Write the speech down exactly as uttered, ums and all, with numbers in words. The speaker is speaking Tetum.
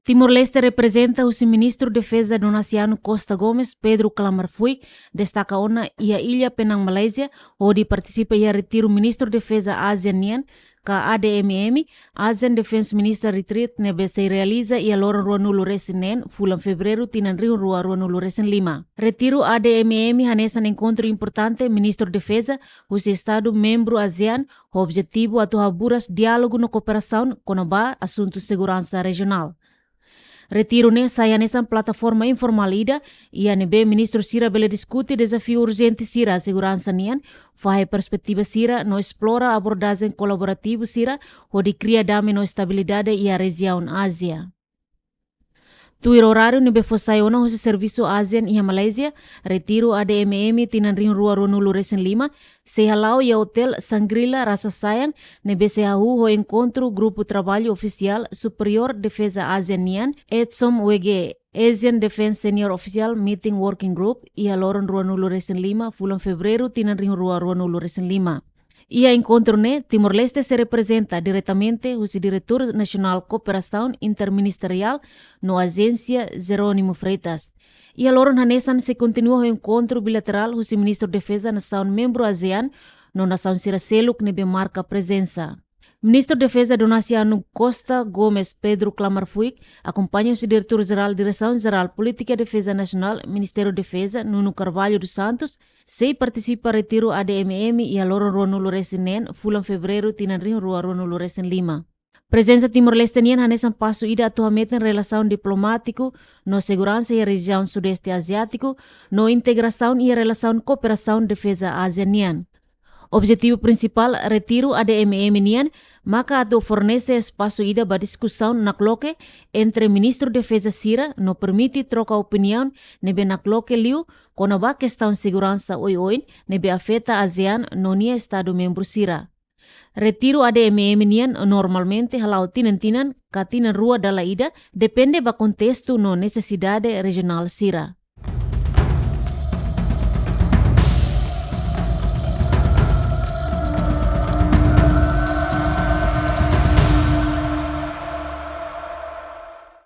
Timor-Leste reprezenta husi Ministru Defeza Donaciano Costa Gomes, Pedro Klamar Fuik, destaka ona iha illa Penang, Malázia, hodi partisipa iha retiru Ministru Defeza ASEAN nian, ka A D M M, ASEAN Defence Minister Retreat, ne'ebé sei realiza iha loron ruanulu resin neen, fulan Fevereiru, tinan rihun rua ruanulu resin lima. Retiru A D M M hanesan enkontru importante Ministru Defeza husi Estadu membru ASEAN, ho objetivu atu haburas diálogu no kooperasaun kona-ba asuntu seguransa rejionál. Retiru ne'e sai hanesan plataforma informál ida, iha ne'ebé ministru sira bele diskute dezafiu urjente sira seguransa nian, fahe perspetiva sira no esplora abordajen kolaborativu sira, hodi kria dame no estabilidade iha rejiaun Ázia. Tuir oráriu ne'ebé fó sai ona husi servisu ASEAN iha Malázia, retiru A D M M tinan rihun rua ruanulu resin lima, sei hala'o iha Hotel Shangri-La Rasa Sayang, ne'ebé sei hahú ho enkontru Grupu Traballu Ofisiál Superiór Defeza ASEAN nian, EDSOM W G, ASEAN Defence Senior Official Meeting Working Group, iha loron ruanulu resin lima, fulan Fevereiru, tinan rihun rua ruanulu resin lima. Iha enkontru ne'e, Timor-Leste sei reprezenta diretamente husi Diretór Nasionál Kooperasaun Interministeriál no Ajénsia, Jerónimo Freitas. Iha loron hanesan sei kontinua ho enkontru bilaterál husi Ministru Defeza nasaun membru ASEAN no nasaun sira seluk ne'ebé marka prezensa. Ministru Defeza Donaciano Costa Gomes, Pedro Klamar Fuik, akompaña husi Diretór Jerál Diresaun Jerál Polítika Defeza Nasionál, Ministériu Defeza, Nuno Carvalho dos Santos, sei partisipa retiru A D M M iha loron ruanulu resin neen, fulan Fevereiru, tinan rihun rua ruanulu resin lima. Prezensa Timor-Leste nian hanesan pasu ida atu hametin relasaun diplomátiku no seguransa iha rejiaun Sudeste Aziátiku, no integrasaun iha relasaun kooperasaun defeza ASEAN nian. Objetivu prinsipál retiru A D M M nian maka atu fornese espasu ida ba diskusaun nakloke entre Ministru Defeza sira no permite troka opiniaun ne'ebé nakloke liu kona-ba kestaun seguransa oioin ne'ebé afeta ASEAN no nia Estadu membru sira. Retiru A D M M nian normalmente hala'o tinan-tinan ka tinan rua dala ida, depende ba kontestu no nesesidade rejionál sira.